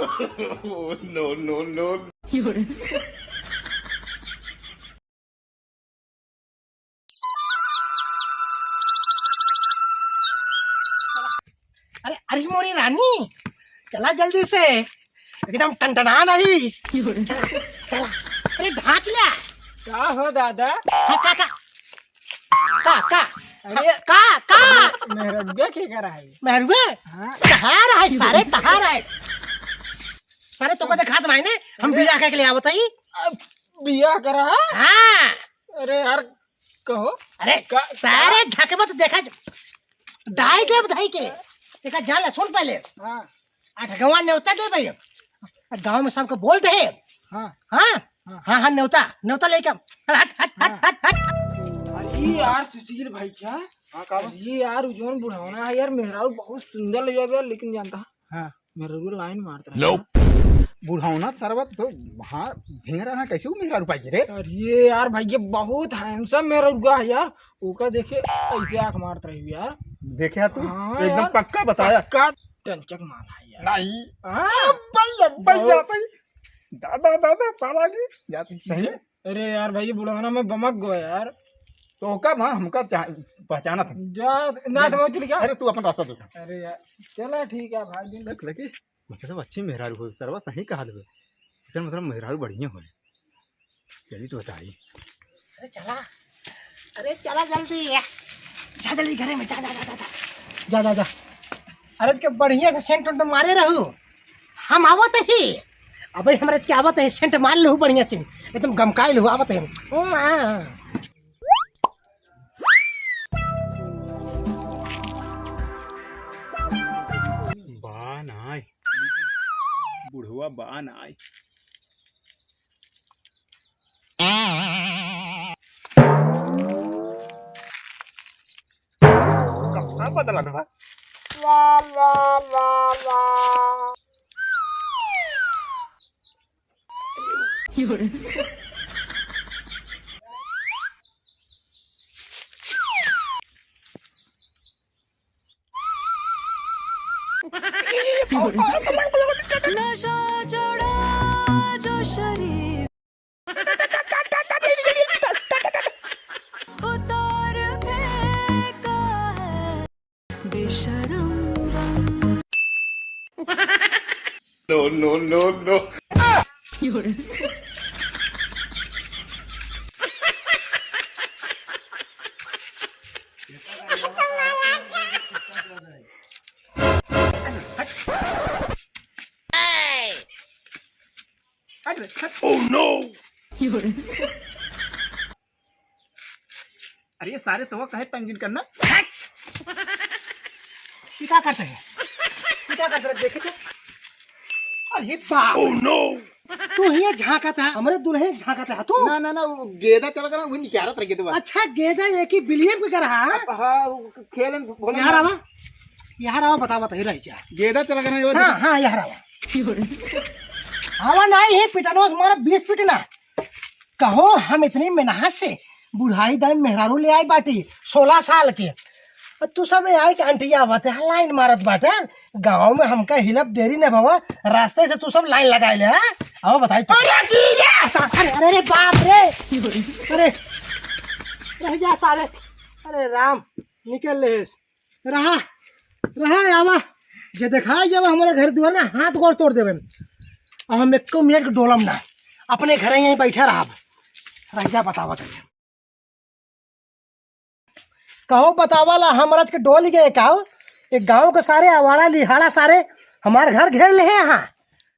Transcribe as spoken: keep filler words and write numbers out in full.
Oh, no, no, no। अरे, अरे मोरी रानी, चला जल्दी से, एकदम टनटना नहीं। चला, चला। अरे ढाक लिया। का हो दादा? हाँ, का, का? का, का? अरे, का, का? मेहरुआ के करा है? मेहरुआ? हाँ। तहार है सारे, तहार है। सारे तोका देखात नाही ने, हम अरे। बियाह कइके ले आवत हई। अब बियाह करा है? हाँ। अरे यार, कहो। अरे, का, सारे का? झकबत देखा, डाई देब धाई के। देखा, जा ले, सुन पहले। हाँ। आठ गवा नेवता दे भाई। गाँव में सबके बोल दे। हाँ। हाँ? हाँ। हाँ, हाँ, नेवता, नेवता लेके। अरे हट, हट, हट, हाँ। हट, हट। अरे यार, सुशील भाई क्या? हाँ, का बा? अरे यार, उ जौन बुढ़ौना है यार, मेहरारू बहुत सुंदर लगे यार, लेकिन जानता है? हाँ। मेहरारू लाइन मारत रहे। Nope। बुढ़ौना सरवा तो हाँ, ढेंगरा ना कैसे उ मेहरारू पाई रे? अरे यार भाई, ये बहुत handsome मेहरारू है यार, ओका देखे ऐसे आँख मारत रही यार। देखे तू? हाँ एकदम यार। पक्का बताया? पक्का टंचक माल है यार। नहीं। हाँ। अब्बई, अब्बई बहुत। जात ही। दादा, दादा, पाला की जात ही। सही? अरे यार भाई, ये बुढ़ौना में बमक गो यार। तो का माँ हमका चाह-, पहचाना था। जा, ना तो मैं चल गया। अरे तू अपन रास्ता देखा। अरे यार, चला ठीक है भाई। देख लगी, मतलब अच्छी मेहरारू हो, सरवा सही कहा देवे। एकर मतलब मेहरारू बढ़िया होले। चली तो बताई। अरे चला, अरे चला जल्दी। जा जल्दी घरे में, जा, जा, जा, जा। जा, जा, जा। अरे के बढ़िया से सेंट उंट मारे रहू। हम आवत ही। अबे हमरे के आवत है, सेंट मार लहू बढ़िया से। एकदम गमकाई लहू, आवत है। बा नाय। बुढ़वा बा नाय। कपड़ा बदलन बा। नशा चढ़ा जो शरीर उतार फेंका है बेशरम रंग। No, no, no, no। Oh no! अरे सारे तो कहे तंग जिन करना। ये का करते हैं? ये का करते हैं? देखे तो। अरे बाप! Oh no! तू ही झांकत है, हमरे दुल्हे झांकत है तू। ना, ना, ना, वो गेदा चल गया, वो निकालत रह गेदवा। अच्छा, गेदा एक ही बिलियन पे कर रहा है। अब हाँ, वो खेलन भोला यहाँ ना। रहा, यहाँ रहा, बता, बता, ही रह जा। गेदा चल गया, वो हाँ, देखो। हाँ, यहाँ रहा। हवा नहीं है, पिटनवा से मारा बीस पिटना। कहो, हम इतनी मेहनत से बुढ़ाई दाई मेहरारू ले आई बाटी, सोलह साल के। और तू सब आई के अंटिया आवत है, लाइन मारत बाटे। गाँव में हमका हिलब देरी न भवा, रास्ते से तू सब लाइन लगाए ले, हाँ? आओ बताई तू। अरे जी रे! अरे, अरे, अरे, बाप रे! अरे, रह गया सारे। अरे राम, निकल ले। रहा, रहा, आवा। जे देखाई जावा हमारे घर दुआर ना, हाथ गोड़ तोड़ देवे। अब हम एको मिनट के डोलम ना, अपने घरे यहीं बैठा रहब। रह जा, बतावा तनी। कहो बतावा ला, हमरज के डोल गए का? एक गाँव के सारे आवारा लिहाड़ा सारे हमार घर घेर ले हैं यहाँ।